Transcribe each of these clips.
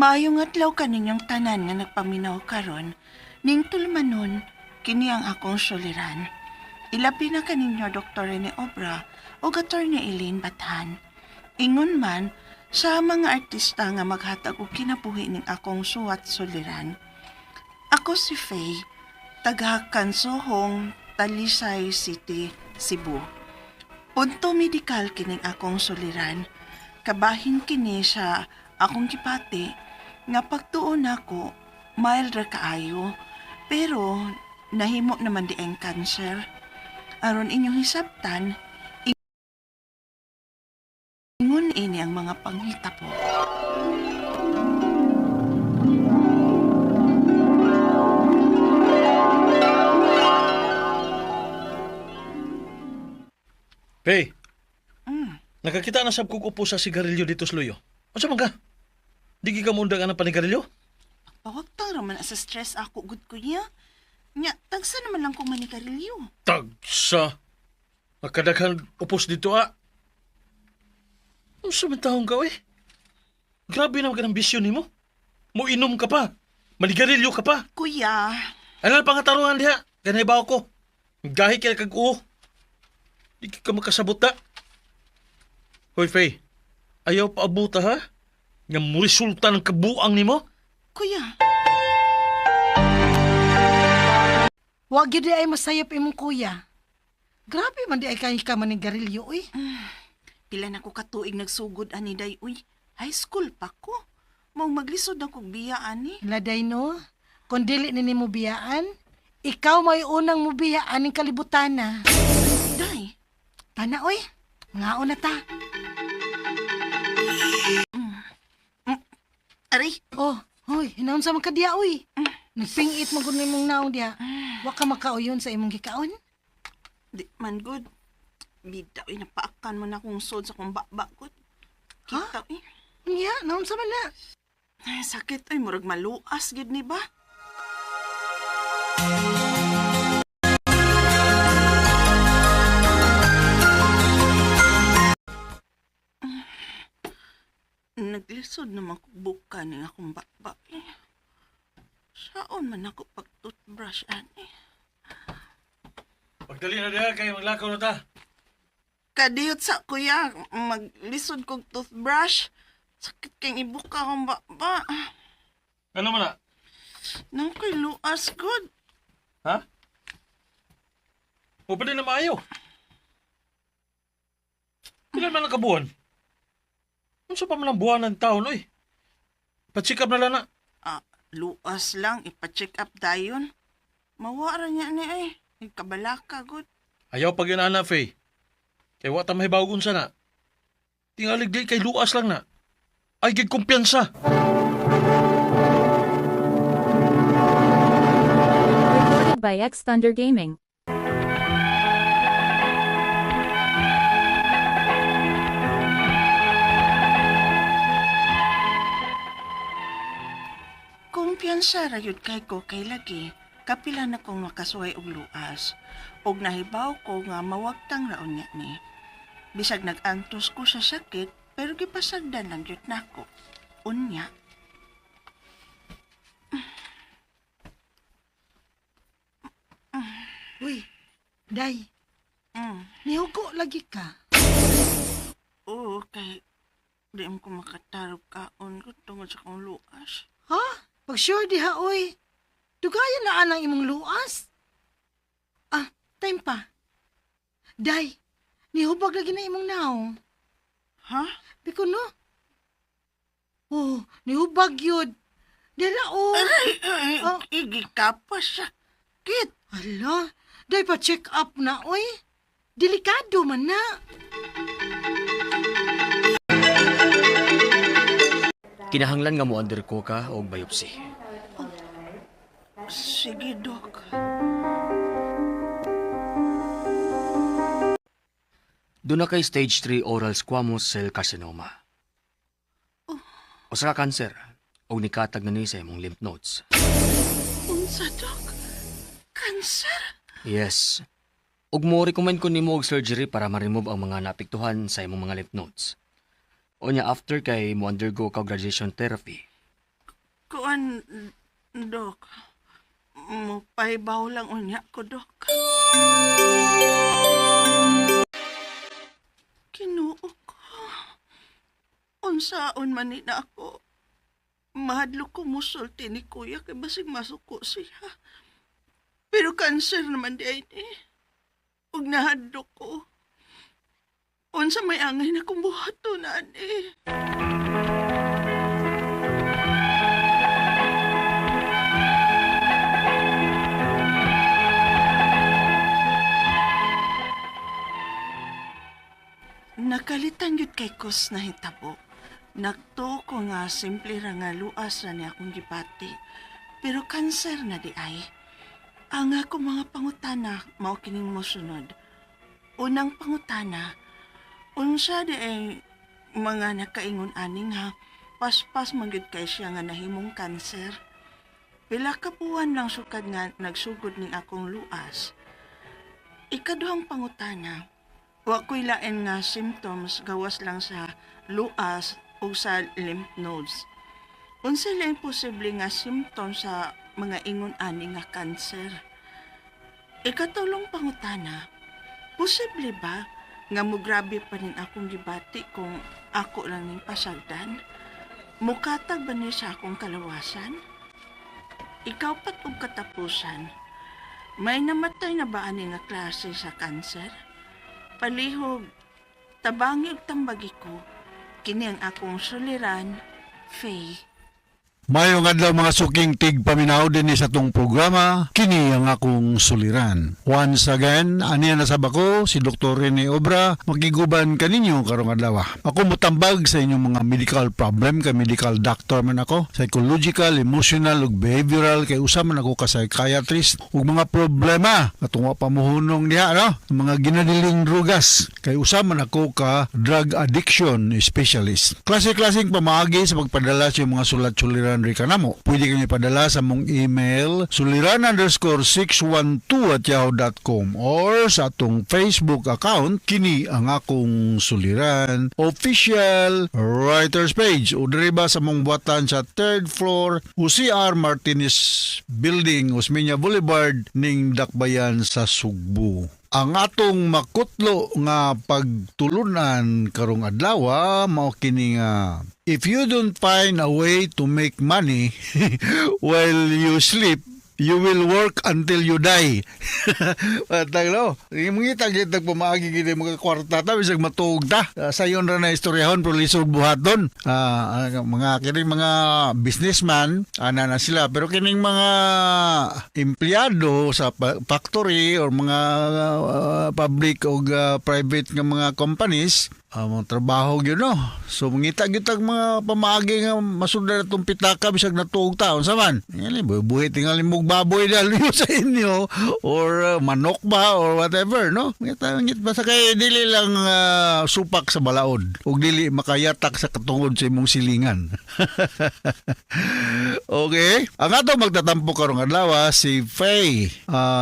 Maayong adlaw kaninyong tanan nga nagpaminaw karon, ning tulumanon kini ang akong suliran. Ilabi na kaninyo Dr. Rene Obra o Attorney Elaine Bathan. Ingon man sa mga artista nga maghatag og kinabuhi ning akong suwat suliran. Ako si Faye, taga Kansohong, Talisay City, Cebu. Punto medikal kining akong suliran. Kabahin kini sa akong gipati nga pagtuon nako mild ra kaayo pero nahimo naman di ang cancer. Aron inyong hisabtan, ingon ini ang mga panghitabo. Pay. Nakakita na sab kog upo sa sigarilyo dito sa luyo. Unsa man ka? Di ka mundang anang panigarilyo? Pawagtang raman sa stress ako gud kuya. Nya, tagsa naman lang kong manigarilyo. Tagsa. Nakadaghan upos dito ah. Unsa man taong ka oy? Grabe naman ka ng bisyo nimo. Muinom ka pa. Manigarilyo ka pa. Kuya, Ano pa nga tarungan diha? Kanay ba ko? Gahi kay kag uo. Di ka makasabot ta. Hoy Faye, ayaw pa abuta ha? Nga mo resulta ng kabuang nimo? kuya, Wag gyud di ay masayop imong kuya. Grabe man di ay kay ka manigarilyo uy. Pila na ko katuig nagsugod ani day uy. High school pa ko. Mao maglisod na kog biya ani. Laday no, kung dili ni nimo biyaan, ikaw may unang mubiya aning kalibutan na. Day, Tana oy, ngaon na ta. Aray, Oh, hoy, hinaon sa man ka diya oy. Nagpingit man gud nimong naong diya. Wa ka makauyon sa imong gikaon. Di man good. Bida uy, napaakan mo na kong sod sa kong bakba good. Kita uy. Unya, naon sa man na. Ay, sakit uy, murag maluas gid ni ba? Naglisod naman ko buka ni akong bakba eh. Saon man ako pag toothbrush ani. Pagdali na diha kay maglakaw na ta. Kadiyot sa kuya, maglisod kog toothbrush. Sakit kang ibuka akong bakba. Ano man na? Nang ko'y luas good. Ha? O pa din na maayo. Pila man ang kabuhan? Unsa pa man ang buwan ng taon, oy? Pa-check up na lang na. Ah, luas lang, ipa-check up dayon. Mawara niya ni ay. Nagkabalaka good. Ayaw pag yun, ana, Faye. Kay wa ta mahibawag unsa na. Tingalig di kay luas lang na. Ay, gig kumpiyansa. Recorded by X Thunder Gaming. Kumpiyansa ra yun kay ko kay lagi. Kapila na kong makasuway og luas. Og nahibaw ko nga mawagtang raon niya ni. Bisag nag-antos ko sa sakit, pero gipasagdan lang yun nako. Unya. Uy, day, nihugo lagi ka. Oo, kay di mo ko makatarog kaon ko tungod sa kong luas. Ha? Pag sure diha oy. Dugayan na anang imong luas. Ah, time pa. Day, nihubag lagi na imong naong. Ha? Biko no. Oh, nihubag yun. Dira oh. Ay, ay, Oh. igi ka pa sakit. Ala, day pa check up na oy. Delikado man na. Kinahanglan nga mo undergo ka og biopsy. Sige, Dok. Doon na kay stage 3 oral squamous cell carcinoma. Usa ka cancer og nikatag na ni sa imong lymph nodes. Unsa, Dok? Cancer? Yes. Ug mo recommend ko nimo og surgery para ma-remove ang mga naapektuhan sa imong mga lymph nodes. Unya after kay mo undergo ka og radiation therapy Kuan, Dok. Mupahibaw lang unya ko, Dok. Kinuo ko. Unsaon man ni na ako. Mahadlok ko musulti ni Kuya kay basig masuko siya. Pero cancer naman di ay ni. Ug nahadlok ko. Unsa may angay na kong buhaton ani. Nakalitan yun kay Kus na hitabo. Nagtuo ko nga simple ra nga luas ra niya akong gibati. Pero kanser na di ay. Ang ako mga pangutana mao kining mosunod. Unang pangutana, unsa di ay mga nakaingon ani nga paspas man gyud kay siya nga nahimong kanser. Pila ka buwan lang sukad nga nagsugod ning akong luas. Ikaduhang pangutana, wa ko'y lain nga symptoms gawas lang sa luas o sa lymph nodes. Unsa lang posible nga symptoms sa mga ingon ani nga kanser? Ikatulong pangutana, posible ba nga mugrabe pa rin akong gibati kung ako lang ning pasagdan? Mukatag ba ni sa akong kalawasan? Ikaw pat og katapusan, may namatay na ba ani nga klase sa kanser? Palihog, tabangi og tambagi ko, kini ang akong suliran, Faye. Mayong adlaw mga suking tig paminaw din sa tong programa, kini ang akong suliran. Once again, aniya na sab ako, si Dr. Rene Obra, makiguban kaninyo karong adlaw. Ako motambag sa inyong mga medical problem, kay medical doctor man ako, psychological, emotional ug behavioral, kay usa man ako ka psychiatrist ug mga problema atong wa pa mohunong diha, no? Mga ginadiling drugas, kay usa man ako ka drug addiction specialist. Klase-klaseng pamaagi sa pagpadala sa iyong mga sulat suliran ri kanamo. Pwede kami padala sa mong email suliran_612@yahoo.com or sa atong Facebook account, kini ang akong suliran official writers page, o diri ba sa mong buhatan sa third floor UCR Martinez Building, Osmeña Boulevard, ning Dakbayan sa Sugbo. Ang atong makutlo nga pagtulunan karong adlaw mao kini nga, if you don't find a way to make money while you sleep, you will work until you die. Patag no. Mangita gid pamaagi gid mga kwarta ta bisag matuog ta. Sayon ra na istoryahon pero lisod buhaton. Mga kining mga businessman ana na sila, pero kining mga empleyado sa factory or mga public o private nga mga companies, mga trabaho gyud, no. So mangita gyud tag mga pamaagi nga masudlan atong pitaka bisag natuog ta, unsa man. Yan buhi tingali mog baboy dahil sa inyo or manok ba or whatever, no. Mangita ngit basta kay dili lang supak sa balaod ug dili makayatak sa katungod sa imong silingan. Okay. Ang ato magtatampo karong adlaw si Faye,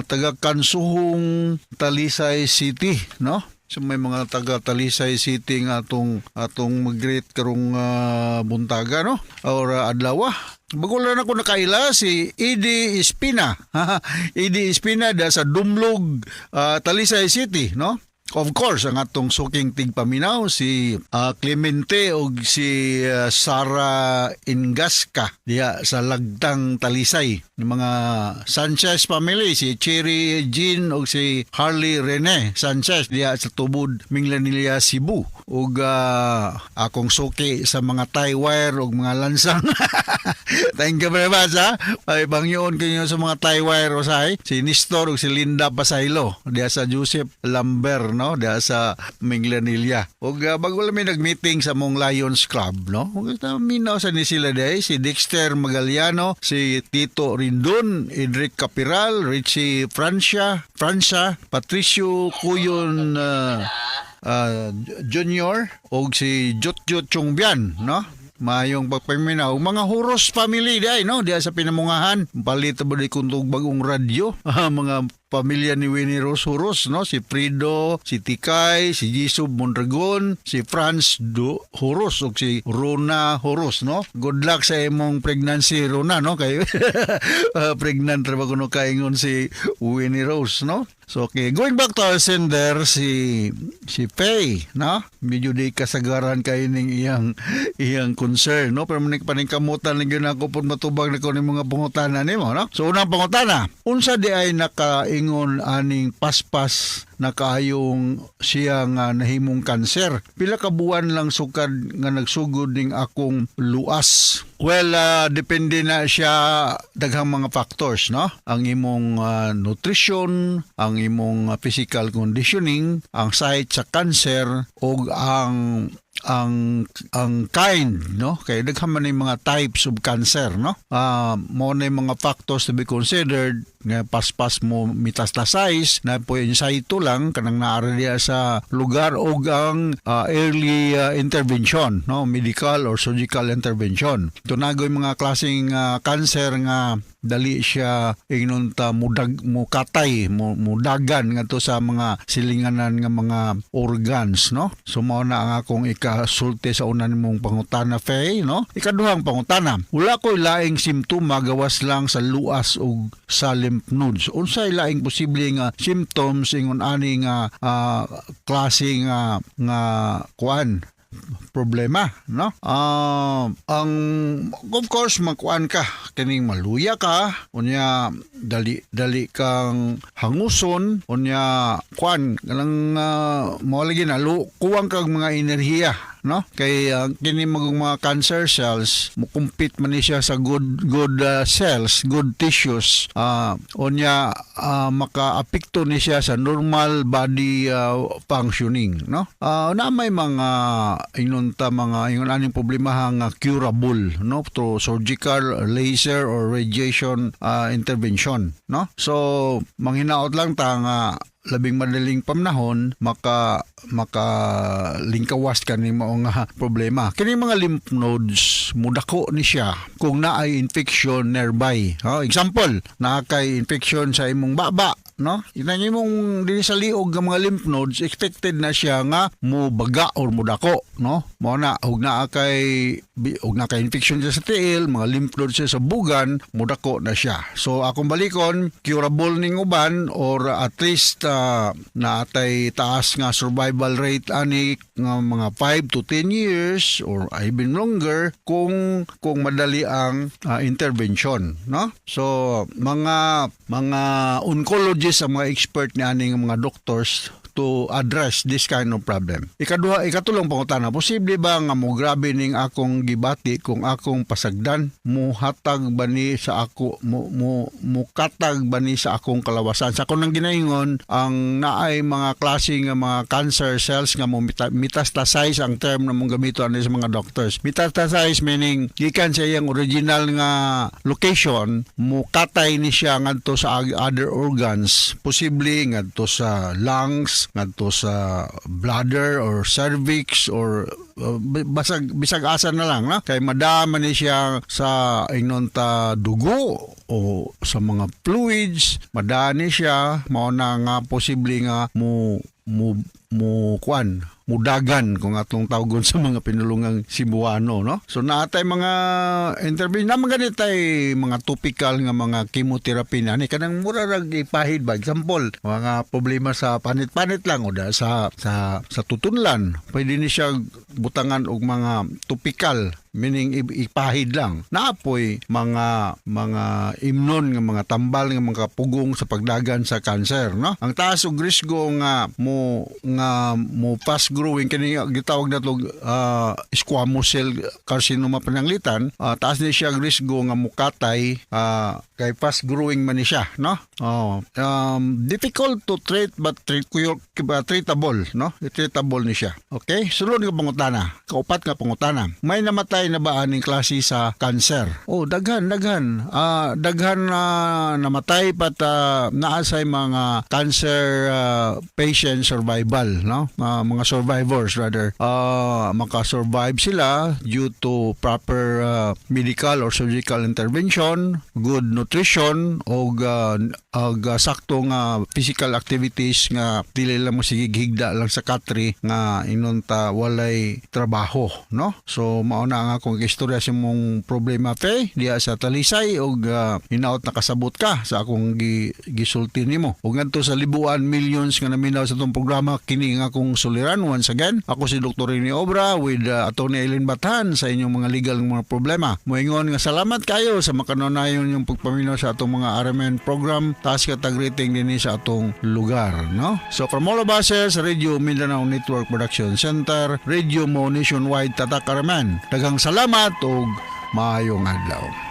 taga Kansuhong, Talisay City, no? So may mga taga Talisay City nga atong atong mag-greet karong buntaga, no? Or adlaw. Bago lang ako nakaila si Edie Espina. Edie Espina da sa Dumlog, Talisay City, no? Of course, ang atong suking tigpaminaw si Clemente og si Sara Ingasca diha sa Lagtang, Talisay. Yung mga Sanchez family, si Cherry Jean og si Harley Rene Sanchez diha sa Tubod, Minglanilla, Cebu. Ug akong suki sa mga tie wire ug mga lansang. Thank you very much, ha. Ay bangyoon kayo sa mga tie wire usahay. Si Nestor ug si Linda Pasaylo diha sa Joseph Lamber, no, diha sa Minglanilla. Ug bago lang may nag-meeting sa mong Lions Club, no. Ug minaw sa ni sila day si Dexter Magaliano, si Tito Rindon, Edric Capiral, Richie Francia, Francia, Patricio Cuyon Junior og si Jotjot Chongbian, no? Mayong pagpaminaw mga Huros family day, no, diha sa Pinamungahan. Palit ba di kuntog bagong radyo, mga pamilya ni Winnie Rose Huros, no? Si Frido, si Tikay, si Jisub Mondragon, si Franz Do Huros ug si Rona Huros, no? Good luck sa imong pregnancy, Rona, no? Kay pregnant ra ba kuno kaingon si Winnie Rose, no? So okay, going back to our sender, si Faye, no? Medyo di kasagaran kay ning iyang iyang concern, no? Pero manik paningkamutan lang gyud ako pud matubag nako ning mga pangutana nimo, no? So unang pangutana, unsa di ay nakaingon aning paspas na kaayong siya nga nahimong kanser? Pila ka buwan lang sukad nga nagsugod ning akong luas? Well, depende na siya daghang mga factors, no? Ang imong nutrition, ang imong physical conditioning, ang site sa cancer ug ang kind, no? Kay daghan man yung mga types of cancer, no? Mo na yung mga factors to be considered nga paspas mo metastasize na po in situ lang kanang naara diya sa lugar og ang early intervention, no? Medical or surgical intervention. Tunagoy mga klaseng cancer nga dali siya ingnon ta mudag mukatay mo mudagan ngadto sa mga silinganan nga mga organs, no? So mao na ang akong ikasulti sa una nimong pangutana, Faye, no? Ikaduhang pangutana, wala ko'y laing simptoma gawas lang sa luas ug sa lymph nodes. Unsay laing posible nga symptoms ingon ani nga klase nga nga kuan problema, no? Ang of course makuan ka kining maluya ka, unya dali dali kang hanguson, unya kuan kanang mao lagi na kuwang kag mga enerhiya, no? Kay kini mga cancer cells mo compete man ni siya sa good good cells, good tissues, unya makaapekto ni siya sa normal body functioning, no? Na may mga ingon ta mga ingon aning problema nga curable, no? Through surgical, laser or radiation intervention, no? So manghinaot lang ta nga labing madaling pamnahon maka maka lingkawas kani mao nga problema. Kini mga lymph nodes mudako ni siya kung naay infection nearby. Oh, example, naa kay infection sa imong baba, no? Inang imong dinhi sa liog nga mga lymph nodes, expected na siya nga mubaga or mudako, no? Mao na ug naa kay ug naa kay infection siya sa tiil, mga lymph nodes siya sa bugan, mudako na siya. So akong balikon, curable ning uban or at least naatay taas nga survival rate ani nga mga 5 to 10 years or even longer kung madali ang intervention, no? So mga oncologists ang mga expert ni aning mga doctors to address this kind of problem. Ikaduha, ikatulong pangutana, posible ba nga mo grabe ning akong gibati kung akong pasagdan? Muhatag ba ni sa ako mo mo mukatag ba ni sa akong kalawasan? Sa akong nang ginaingon, ang naay mga klase nga mga cancer cells nga mo metastasize ang term na mong gamito ani sa mga doctors. Metastasize meaning gikan sa iyang original nga location, mukatay ni siya ngadto sa other organs, posible ngadto sa lungs, ngadto sa bladder or cervix or basag bisag asa na lang, no? Kay madama ni siya sa ingnon ta dugo o sa mga fluids, madani siya. Mao na nga posible nga mo mo mo kuan mudagan kung atong tawgon sa mga pinulungang Cebuano, no? So naatay mga intervention naman ganit tay mga topical nga mga chemotherapy na ni kanang mura rag ipahid ba. Example, mga problema sa panit-panit lang o da sa tutunlan, pwede ni siya butangan og mga topical, meaning ipahid lang. Naapoy mga imnon nga mga tambal nga mga pugong sa pagdagan sa cancer, no? Ang taas og risgo nga mo fast growing kini gitawag nato squamous cell carcinoma pananglitan, taas ni siya og risgo nga mukatay kay fast growing man ni siya, no? Oh, difficult to treat but treatable, no? Treatable ni siya. Okay, sulod nga pangutana, kaupat nga pangutana, may namatay na ba aning klase sa cancer? Oh, daghan daghan. Daghan na namatay pat naa say mga cancer patient survival, no? Mga survivors. survivors rather, makasurvive sila due to proper medical or surgical intervention, good nutrition og sakto nga physical activities nga dili lang mo sige higda lang sa katri nga ingon ta walay trabaho, no? So mao na ang akong istorya sa imong problema, Fe, diha sa Talisay, og hinaot nakasabot ka sa akong gisulti nimo. Ug ngadto sa libuan millions nga naminaw sa atong programa, kini nga akong suliran. Once again, ako si Dr. Rene Obra with Atty. Eileen Bathan sa inyong mga legal nga mga problema. Moingon nga salamat kayo sa makanunayon yung pagpaminaw sa atong mga RMN program. Taas ka tag rating dinhi sa atong lugar, no? So from all of us here sa Radio Mindanao Network Production Center, Radio Mo Nationwide, Tatak RMN. Daghang salamat ug maayong adlaw.